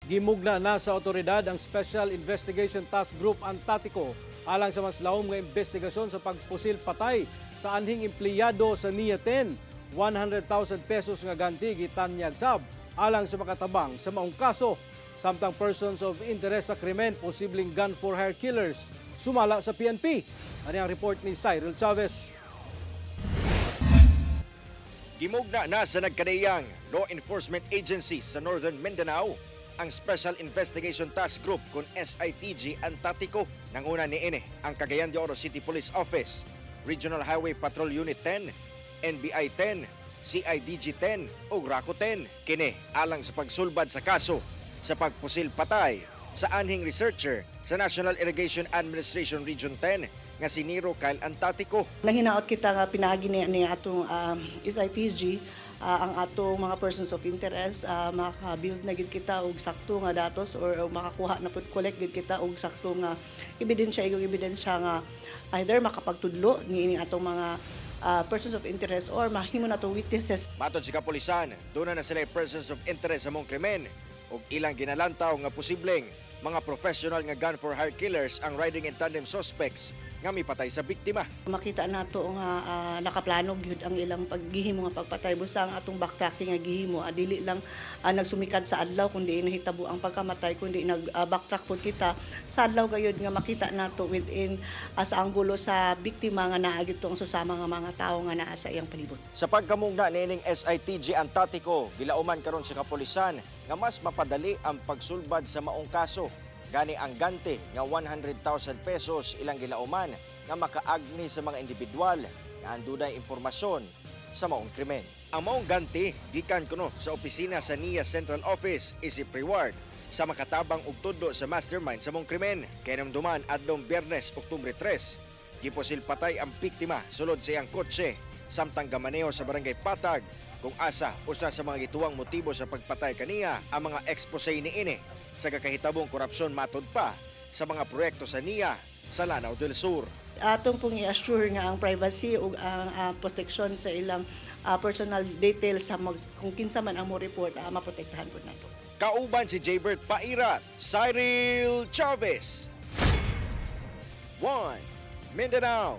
Gimugna na sa otoridad ang Special Investigation Task Group Antatiko alang sa mas lawom nga investigasyon sa pagpusil patay sa anhing empleyado sa NIA 10. 100,000 pesos nga ganti gitanyag sab alang sa makatabang sa maong kaso. Samtang persons of interest sa krimen, posibleng gun for hire killers, sumala sa PNP. Ani ang report ni Cyril Chavez. Gimugna na sa nagkadaiyang law enforcement agencies sa Northern Mindanao ang Special Investigation Task Group kon SITG Antatiko. Nanguna niini ang Cagayan de Oro City Police Office, Regional Highway Patrol Unit 10, NBI 10, CIDG 10 ug RACO 10. Kini alang sa pagsulbad sa kaso sa pagpusil patay sa anhing researcher sa National Irrigation Administration Region 10 nga si Nero Kyle Antatiko. Nanginaot kita nga pinaagi ni atong SITG ang atong mga persons of interest, maka-build na gid kita og sakto nga datos or makakuha na pud, collect gid kita og sakto nga ebidensya, igong ebidensya nga either makapagtudlo niini atong mga persons of interest or mahimo na atong witnesses. Matod sa kapulisan, duna na sila persons of interest sa maong krimen ug ilang ginalantaw nga posibleng mga professional nga gun for hire killers ang riding in tandem suspects nga mipatay sa biktima. Makita nato nga nakaplano gyud ang ilang paggihimo nga pagpatay, busa ang atong backtracking nga gihimo, dili lang nagsumikad sa adlaw kundi nahitabo ang pagkamatay, kundi nag backtrack pud kita sa adlaw gayud nga makita nato within sa anggulo sa biktima nga naa gyud ang susama nga mga tawo nga naa sa iyang palibot. Sa pagkamugna niining SITG Antatiko, gilauman karon sa kapulisan nga mas mapadali ang pagsulbad sa maong kaso. Gani ang ganti nga 100,000 pesos ilang gilauman nga makaagni sa mga individual nga andunay impormasyon sa maong krimen. Ang maong ganti gikan kuno sa opisina sa NIA Central Office isip reward sa makatabang og tudlo sa mastermind sa maong krimen. Kahinumduman, adlong Biyernes, Oktubre 3, gipusil patay ang biktima sulod sa iyang kotse samtang gamaneho sa Barangay Patag, kung asa usa sa mga gituwang motibo sa pagpatay kaniya ang mga expose niini sa kakahitabong korupsyon matod pa sa mga proyekto sa NIA sa Lanao del Sur. Atong pong i-assure nga ang privacy ug ang protection sa ilang personal details sa kung kinsa man ang mo report, maprotektahan pud nato. Kauban si Jaybert Pairat, Cyril Chavez. 1 Mindanao.